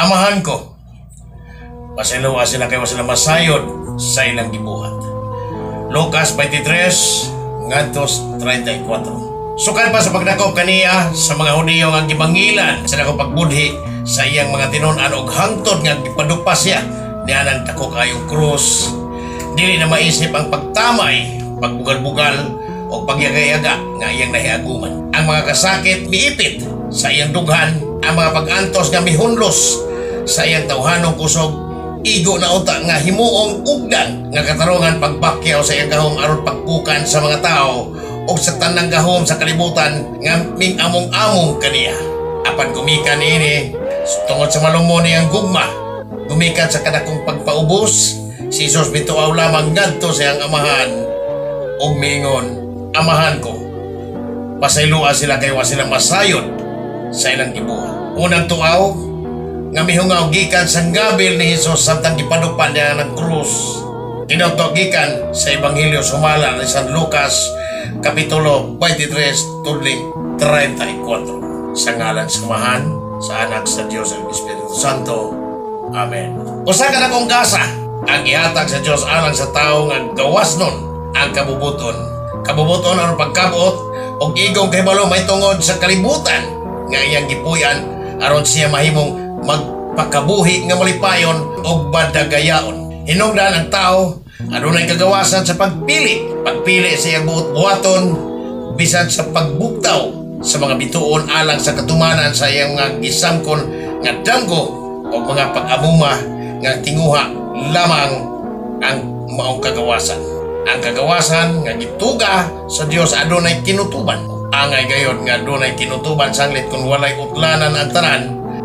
"Amahan ko, pasayloa sila kay wa sila masayod sa ilang gibuhat." Lucas 23 ngadto 34. Sukad pa sa pagdakop kaniya sa mga Hudiyo nga gibangilan sa dakong pagbudhi sa iyang mga tinun-an og hangtod nga gipadupa siya nianang dako kayong krus, dili na maisip ang pagtamay, pagbugal-bugal o pagyaga-yaga nga iyang nahiaguman. Ang mga kasakit miipit sa iyang dughan, ang mga pag-antos nga mihunlos sa iyang tawhanong kusog, igo na unta nga himuong ugdan nga katarungan pagbakyaw sa iyang gahom aron pagpukan sa mga tao o sa tanang gahom sa kalibutan nga ming among-among kaniya. Apan gumikan niini tungod sa malumo niyang gugma, gumikan sa kadakong pagpaubos, si Jesus mituaw lamang ngadto sa iyang Amahan ug miingon, "Amahan ko, pasayloa sila kay wa sila masayod sa ilang gibuhat." Unang tuaw nga mihungaw gikan sa ngabil ni Hesus samtang gipadupa niya ng krus. Tinutok gikan sa Ebanghelyo sumala ni San Lucas, Kapitulo 23, tudling 34. Sa ngalan sa Amahan, sa Anak, sa Dios ug Espiritu Santo. Amen. Usa ka dakong gasa ang ihatag sa Dios alang sa tawo nga gawas nun ang kabubuton. Kabubuton aron pagkabuot og igong kahibalo mahitungod sa kalibutan nga iyang gipuy-an aron siya mahimong magpakabuhi nga malipayon og madagayaon. Hinungdan ang tao adunay kagawasan sa pagpili, pagpili sa iyang buot buhaton bisan sa pagbugtaw sa mga bituon alang sa katumanan sa iyang mga gisamkon nga damgo o mga pag-amuma nga tinguha lamang ang maong kagawasan. Ang kagawasan nga gituga sa Dios adunay kinutuban. Angay gayod nga adunay kinutuban sanglit kung walay utlanan ang tanan,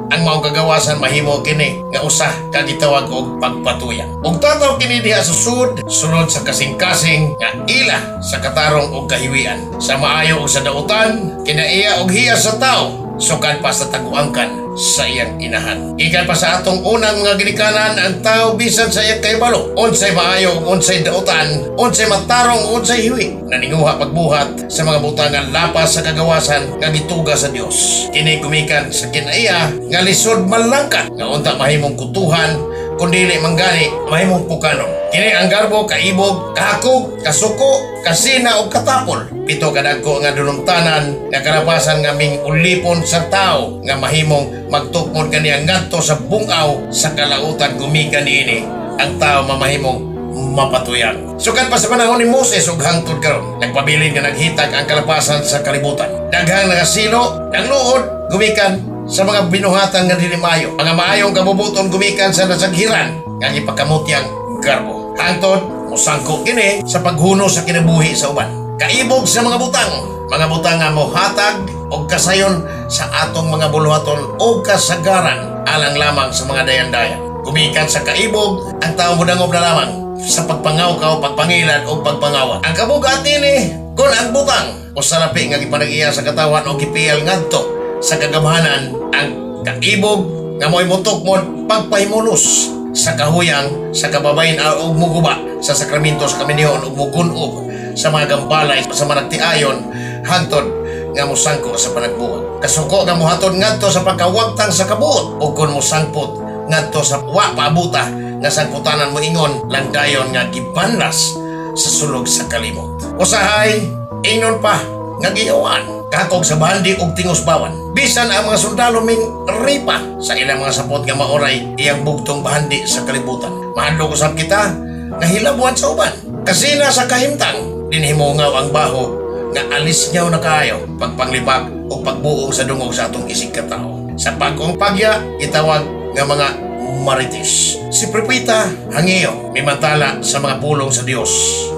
ang maong kagawasan mahimo kini nga usa ka gitawag og pagpatuyang. Ug tataw kini diha sa sud, sulod sa kasing-kasing nga ila sa katarong og kahiwian. Sa maayo ug sa dautan, kinaiya og hiya sa tao, sukad pa sa taguangkan sa iyang inahan. Gikan pa sa atong unang mga ginikanan, ang tao bisan sa iyang kahibalo, unsay maayo ug unsay dautan, unsay matarong ug unsay hiwi, naninguha pagbuhat sa mga butang nga lapas sa kagawasan nga gituga sa Dios. Kini gumikan sa kinaiya nga lisod malangkat nga unta mahimong kutuhan kun dili manggani mahimong pukanon. Kini ang garbo, kaibog, kahakog, kasuko, kasina ug katapol. Pito ka dagko nga dunumtanan nga kalapasan nga ming ulipon sa tao nga mahimong magtukmod kaniya ngadto sa bungaw sa kalautan. Gumikan niini ang tao mamahimong mapatuyang. Sukad pa sa panahon ni Moses ug hangtod karon, nagpabilin nga naghitag ang kalapasan sa kalibutan. Daghang nagasilo, nagluod, gumikan sa mga binuhatan nga dili maayo. Mga maayong kabubuton gumikan sa nasaghiran nga gipakamutyang garbo. Hangtod mosangko kini sa paghuno sa kinabuhi sa uban. Kaibog sa mga butang nga mohatag og kasayon sa atong mga buluhaton o kasagaran alang lamang sa mga dayan-dayan. Gumikan sa kaibog, ang tao modangob na lamang sa pagpangawkaw, pagpangilad o pagpangawat. Ang kabugat nini, kung ang butang o salapi nga gipanag-iya sa katawan o gipiyal ngadto sa kagamhanan, ang kaibog nga mo'y mutukmod pagpahimulos sa kahuyang sa kababayen o muguba sa sakramento sa kaminyoon ug mugun-ob sa mga gambalay sa managtiayon hangtod nga mosangko sa panagbuwag. Kasuko nga mohatod ngadto sa pagkawagtang sa kabuot o kung mosangpot ngadto sa wa paabuta nga sangputanan moingon lang dayon nga gibanlas sa sulog sa kalimot. Usahay, ingnon pa nga giyawan kakog sa bandi og tingos bawan. Bisan ang mga sundalo ming ripa sa ilang mga sapot nga maoray iyang bugtong bahandi sa kalibutan. Mahadlok usab kita nga hilabuhan sa uban. Kasina sa kahimtang, dinhimungaw ang baho nga alis nyaw na kaayo pagpanglibak o pagbuong sa dungog sa atong isig katao. Sa bag-ong pagya, gitawag nga mga marites. Si Propeta Hangeo mimantala sa mga pulong sa Dios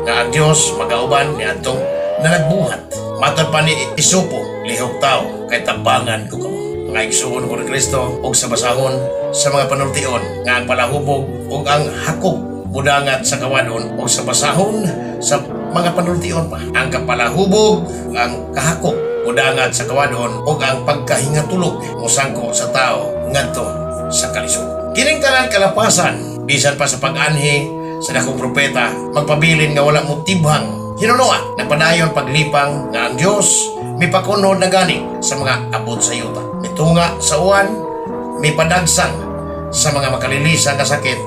nga ang Dios magauban ni atong nanagbuhat. Matod pa ni Isupo, "Lihok tao, kay tabangan ko kamo." Mga igsuon ko ni Kristo, ug sa basahon sa mga panultion nga ang palahubog ug ang hakog mudangat sa kawadon, ug sa basahon sa mga panultion pa ang kapalahubog, ang kahakog mudangat sa kawadon ug ang pagkahingatulog mosangko sa tao ngadto sa kalisod. Kining tanan kalapasan bisan pa sa pag-anhi sa dakong propeta magpabilin nga wala mo tibhang hinunoa. Nagpadayon paglipang nga ang Dios mipakunod na gani sa mga abot sa yuta. Mitunga sa uwan, mipadagsang sa mga makalilisa nga sakit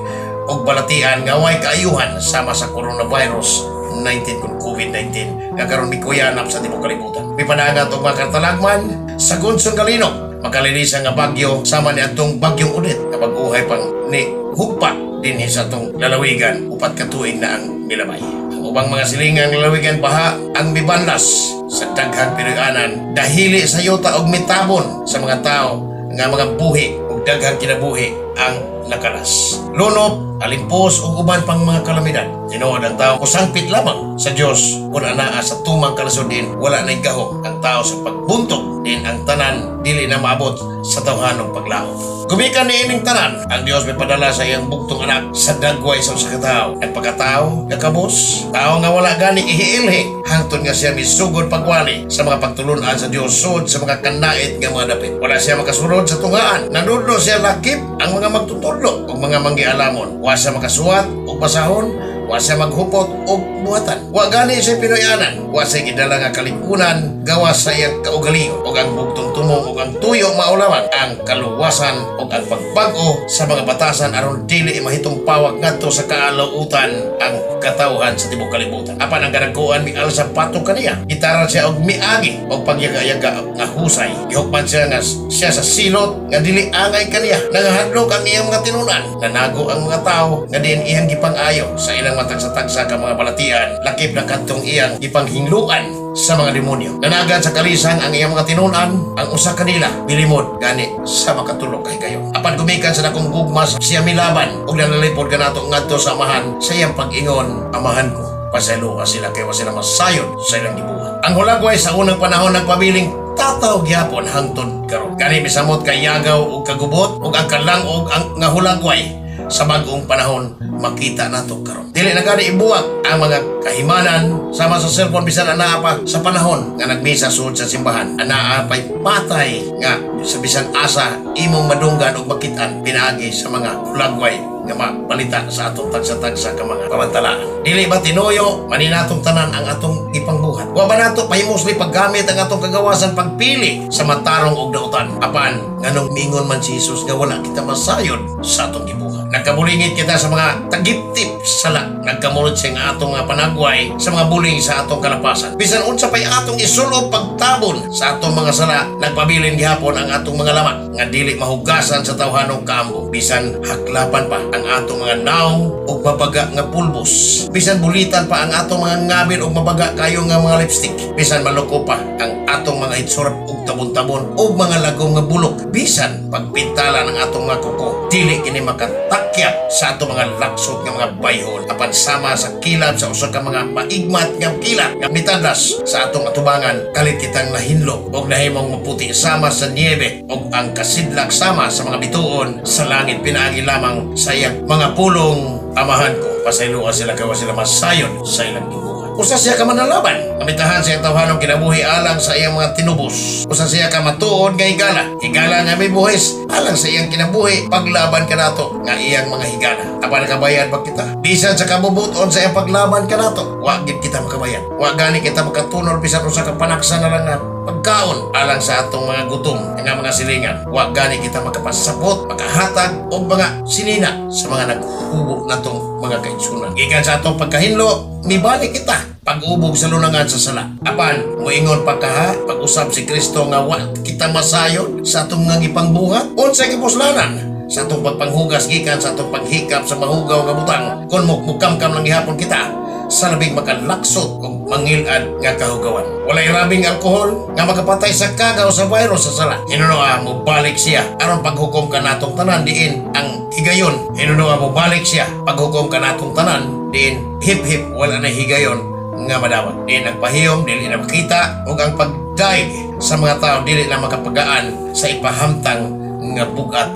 ug balatian nga way kaayuhan sama sa coronavirus 19 kun COVID-19 nga karon mikuyanap sa tibuok kalibutan. Mipanangat og mga katalagman sa Gunsong Galinog, makalilisa nga bagyo sama ni atong bagyong Odette nga bag-ohay pang ni hugpa dinhi sa atong lalawigan, 4 ka tuig na ang milabay. Ang ubang mga silingang lalawigan, baha ang mibanlas sa daghang Pinoy-anan, dahili sa yuta og mitabon sa mga tao nga mga buhi ug daghang kinabuhi ang nakalas. Lunop, alimpos ug uban pang mga kalamidad. Tinuod, ang tao kusangpit lamang sa Dios kung anaa sa tumang kalasod din wala na'y gahom ang tao sa pagbuntog din ang tanan dili na maabot sa tawhanong paglaom. Gumikan ni ining tanan, ang Dios may padala sa iyang bugtong anak sa dagway sa usa ka tawo. Nagpakatao, nga kabos, tao nga wala gani ihiilhi, hangtod nga siya misugod pagwali sa mga pagtulunan sa Dios sud sa mga kanait nga mga dapit. Wala siya makasulod sa tungaan. Nanudlo siya lakip ang mga magtutudlo ug mga manggialamon. Wa siya makasuwat ug basahon, wa siya maghupot og buhatan. Wa gani siya Pinoyanan. Wa siya gidala nga kalikunan gawas sa iyang kaugalingon. Ug ang bugtong tumong ug ang tuyo mao lamang ang kaluwasan ug ang pagbag-o sa mga batasan aron dili mahitumpawag ngadto sa kaalautan ang katawhan sa tibuok kalibutan. Apan ang kadagkuan mialsa batok kaniya. Gitaran siya og miagi og pagyaga-yaga nga husay. Gihukman siya nga siya sa silot nga dili angay kaniya. Nangahadlok ang iyang mga tinunan. Nanago ang mga tao nga diin iyang gipang-ayo sa ilang matagsa-tagsa ka mga balatian, lakip na kadtong iyang gipanghinluan sa mga demonyo. Nanagan sa kalisang ang iyang mga tinunan, ang usa kanila bilimod gani sa makatulog kay kayo. Apan gumikan sa dakong gugma siya milaban ug nanalipod kanato ngadto sa Amahan sa iyang pag-ingon, "Amahan ko, pasayloa sila kay wa sila masayod sa ilang gibuhat." Ang hulagway sa unang panahon nagpabiling tataw gyapon hangtod karon. Gani misamot kay yagaw ug kagubot ug ang kalang-og ang nga hulagway sa bag-ong panahon makita nato karon. Dili na gani ibuwag ang mga kahimanan sama sa cellphone bisan anaa pa sa panahon nga nagmisa sud sa simbahan. Anaa pa'y patay nga sa bisan asa imong madunggan ug makitaan pinaagi sa mga hulagway nga mabalita sa atong tagsa-tagsa ka mga pamantalaan. Dili ba tinuyo maninatong tanan ang atong ipangbuhat? Wa ba nato pahimusli paggamit ang atong kagawasan pagpili sa matarong og dautan? Apan nganong mingon man si Jesus nga wala kita masayod sa atong gibuhat? Nagkabulingit kita sa mga tagiptip sala. Nagkamulot siya nga atong mga panagway sa mga buling sa atong kalapasan. Bisan unsa pa'y atong isulob pagtabon sa atong mga sala, nagpabilin gihapon ang atong mga lamat nga dili mahugasan sa tawhanong kaambo. Bisan haklapan pa ang atong mga naong ug mabaga nga pulbos. Bisan bulitan pa ang atong mga ngabil ug mabaga kayo nga mga lipstick. Bisan maluko pa ang atong mga hitsura ug tabon-tabon ug mga lagom nga bulok. Bisan pagpintalan ang atong mga kuko, dili kini makatakyap sa atong mga laksot nga mga bayhon. Apan sama sa kilab sa usa ka mga maigmat nga kilat nga mitadlas sa atong atubangan, kalit kitang nahinlo og nahimong maputi sama sa niebe ug ang kasidlak sama sa mga bituon sa langit pinaagi lamang sa iyang mga pulong, "Amahan ko, pasayloa sila kay wa sila masayod sa ilang gibuhat." Usa siya ka manalaban. Amitahan siya tawhanong kinabuhi alang sa iyang mga tinubos. Usa siya ka matuod nga higala. Higala nga may buhis alang sa iyang kinabuhi paglaban kanato nga iyang mga higala. Apan nakabayad ba kita? Bisan sa kabubuton sa iyang paglaban kanato, wa gid kita makabayad. Wa gani kita makatunol bisan usa ka panaksa na lang nga pagkaon alang sa atong mga gutom nga mga silingan. Wa gani kita makapasapot, makahatag og mga sinina sa mga naghubo natong mga kaigsunan. Gikan sa atong pagkahinlo, mibalik kita pag-ubog sa lunangan sa sala. Apan, muingon pa kaha, pag-usab si Kristo nga wa kita masayod sa atong nga gipangbuhat, unsay gipuslanan sa atong pagpanghugas gikan sa atong paghikap sa mahugaw nga butang kung mukamkam lang gihapon kita sa labing makalaksot ug mangilad nga kahugawan? Walay rabing alkohol nga makapatay sa kagaw sa virus sa sala. Hinunoa mobalik siya aron paghukom kanatong tanan diin ang higayon. Hinunoa mobalik siya paghukom kanatong tanan diin hip-hip wala na higayon nga madawat. Diin ang pahiyom dili na makita ug ang pagdaig sa mga tao dili na makapagaan sa ipahamtang nga bugat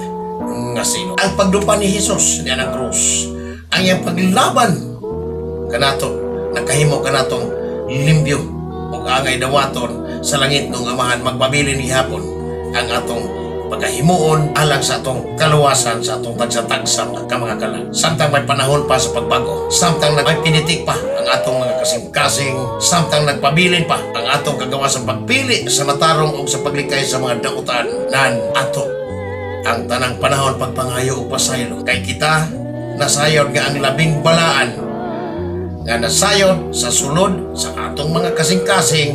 nga silo. Ang pagdupa ni Jesus diyan ang krus, ang iyang paglaban kanato nakahimo kanatong limpyo ug angay dawaton sa langit ng Amahan, magpabilin gihapon ang atong pagkahimuon alang sa atong kaluwasan sa atong tagsa-tagsa ka mga kalag. Samtang may panahon pa sa pagbago, samtang may pinitik pa ang atong mga kasing-kasing, samtang nagpabilin pa ang atong kagawasan pagpili sa matarong o sa paglikay sa mga dautan, nan ato Ang tanang panahon pagpangayo og pasaylo kay kita nasayod nga ang labing balaan nga nasayod sa sulod sa atong mga kasing-kasing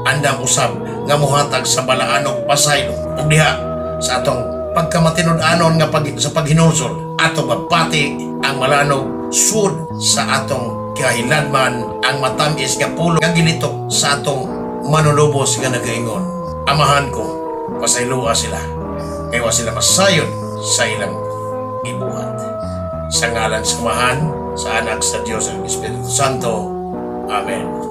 andam usab nga muhatag sa balaanong pasaylo. Ug diha sa atong pagkamatinud-anon nga sa paghinulsol, ato mapati ang malanog sud sa atong kahilanman, ang matamis nga pulong nga gilitok sa atong Manunubos nga nagaingon, "Amahan ko, pasayloa sila kay wa sila masayod sa ilang gibuhat." Sa ngalan sa Amahan, sa Anak, sa Diyos, ang Espiritu Santo. Amen.